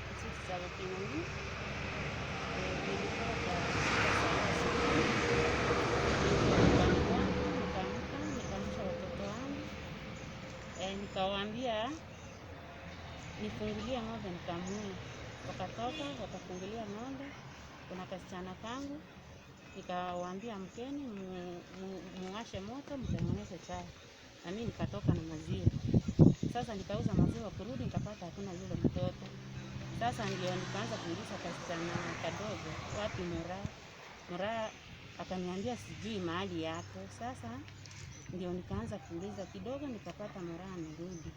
Kijiji cha Bokinoni. Nilikuwa kwa shida sana asubuhi. Nilikuwa nyumbani kwangu, nikaamka, nikaamsha watoto wangu. Nikawaambia nifungulie ng'ombe nikamue. Wakatoka wakafungulia ng'ombe. Kuna kasichana kangu, nikawaambia amkeni muwashe moto mtengeneze chai. Na mimi nikatoka na maziwa. Sasa nikauza maziwa, kurudi nikapata hakuna yule mtoto. Sasa ndio nikaanza kuuliza kasichana kadogo, wapi Moraa? Moraa akaniambia sijui mahali yako. Sasa ndio nikaanza kuuliza kidogo, nikapata Moraa amerudi.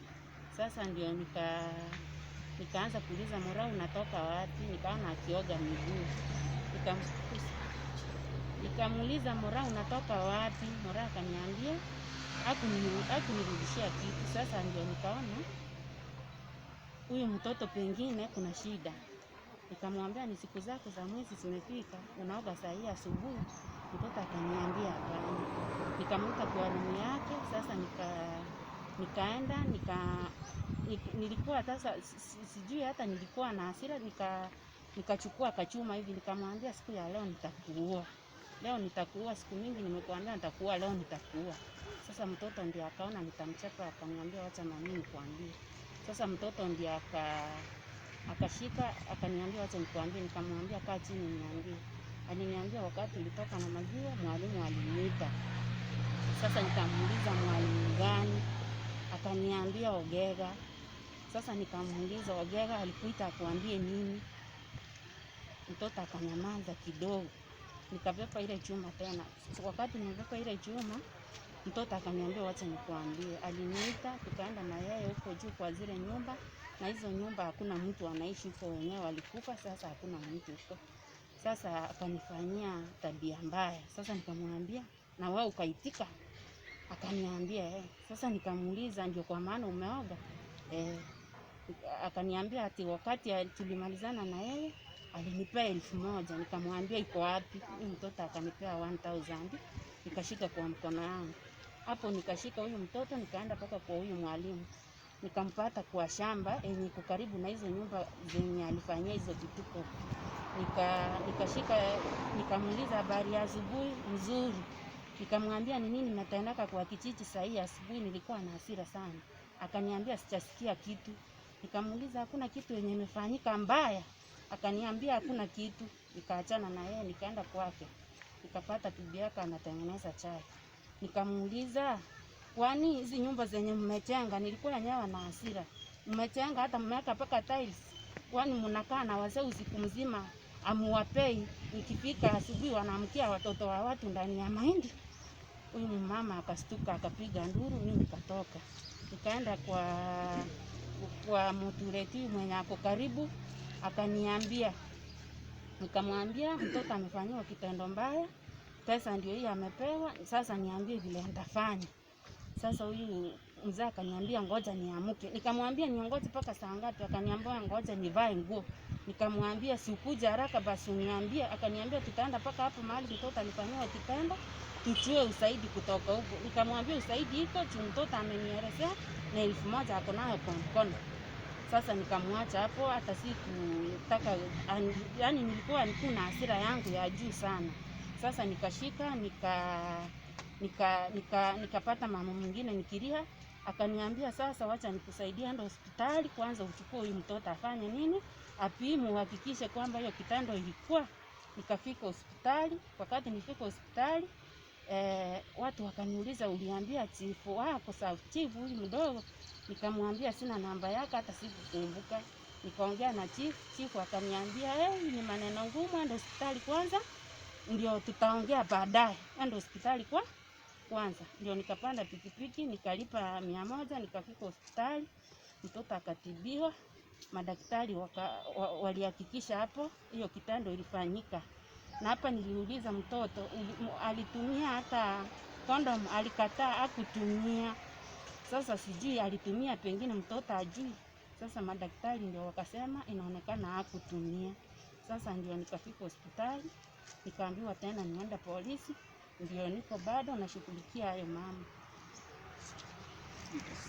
Sasa ndio nikaanza kuuliza Moraa unatoka wapi? Nikaona akioga miguu. Nikamuuliza Moraa unatoka wapi? Moraa akaniambia hakunirudishia kitu. Sasa ndio nikaona huyu mtoto pengine kuna shida. Nikamwambia ni siku zako za mwezi zimefika, unaoga saa hii asubuhi. Mtoto akaniambia hapana. Nikamweka kwa rumu yake. Sasa nikaenda nilikuwa sasa sijui hata nilikuwa na hasira, nikachukua kachuma hivi nikamwambia siku ya leo nitakuua. Leo nitakuua, siku mingi nimekuambia nitakuua, leo nitakuua. Sasa mtoto ndiye akaona nitamchapa, akaniambia wacha mami nikwambie. Sasa mtoto ndiye akashika akaniambia wacha nikwambie. Nikamwambia kaa chini niambie. Aliniambia wakati ulitoka na maziwa mwalimu aliniita. Sasa nikamuuliza mwalimu gani? Akaniambia Ogega. Sasa nikamuuliza Ogega alikuita akuambie nini? Mtoto akanyamaza kidogo. Nikabeba ile chuma tena. Wakati nimebeba ile chuma, mtoto akaniambia wacha nikuambie. Aliniita tukaenda na yeye huko juu kwa zile nyumba, na hizo nyumba hakuna mtu anaishi huko, wenyewe walikufa, sasa hakuna mtu huko. Sasa akanifanyia tabia mbaya. Sasa nikamwambia na wewe ukaitika? Akaniambia eh. Sasa nikamuuliza ndio kwa maana umeoga? Akaniambia ati wakati tulimalizana na yeye alinipea 1000. Nikamwambia iko wapi? Huyu mtoto akanipea 1000. Nikashika kwa mkono wangu. Hapo nikashika huyu mtoto nikaenda mpaka kwa huyu mwalimu. Nikampata kwa shamba yenye iko karibu na hizo nyumba zenye alifanyia hizo vituko. Nikashika nikamuuliza habari ya asubuhi, nzuri. Nikamwambia ni nini natendeka kwa kijiji saa hii asubuhi, nilikuwa na hasira sana. Akaniambia sijasikia kitu. Nikamuuliza hakuna kitu yenye imefanyika mbaya? Akaniambia hakuna kitu. Nikaachana na yeye nikaenda kwake. Nikapata bibi yake anatengeneza chai. Nikamuuliza kwani hizi nyumba zenye mmejenga, nilikuwa nyawa na hasira. Mmejenga hata mmeweka mpaka tiles. Kwani mnakaa na wazee usiku mzima amuwapei, nikifika asubuhi wanaamkia watoto wa watu ndani ya mahindi. Huyu mama akastuka akapiga nduru, mimi nikatoka. Nikaenda kwa mtureti mwenye ako karibu, akaniambia, nikamwambia mtoto amefanyiwa kitendo mbaya, pesa ndio hii amepewa, sasa niambie vile nitafanya. Sasa huyu mzee akaniambia ngoja niamke. Nikamwambia niongoje mpaka saa ngapi? Akaniambia ngoja nivae nguo. Nikamwambia si ukuje haraka basi uniambie. Akaniambia tutaenda mpaka hapo mahali mtoto alifanyiwa kitendo, tuchue usaidi kutoka huko. Nikamwambia usaidi iko juu mtoto amenielezea na 1000 ako nayo kwa mkono. Sasa nikamwacha hapo, hata sikutaka, yani nilikuwa na hasira yangu ya juu sana. Sasa nikashika nikapata mama mwingine nikilia, akaniambia sasa wacha nikusaidie, enda hospitali kwanza uchukue huyu mtoto afanye nini, apimwe uhakikishe kwamba hiyo kitendo ilikuwa. Nikafika hospitali. Wakati nifika hospitali watu wakaniuliza uliambia chifu wako sawa chifu huyu mdogo? Nikamwambia sina namba yake hata sikukumbuka. Nikaongea na chifu, chifu akaniambia ni maneno ngumu, enda hospitali kwanza ndio tutaongea baadaye. Enda hospitali kwa kwanza. Ndio nikapanda pikipiki nikalipa 100 nikafika hospitali, mtoto akatibiwa. Madaktari walihakikisha hapo hiyo kitendo ilifanyika. Na hapa niliuliza mtoto alitumia hata kondom, alikataa hakutumia. Sasa sijui alitumia, pengine mtoto ajui. Sasa madaktari ndio wakasema inaonekana hakutumia. Sasa ndio nikafika hospitali, nikaambiwa tena niende polisi, ndio niko bado nashughulikia hayo mama.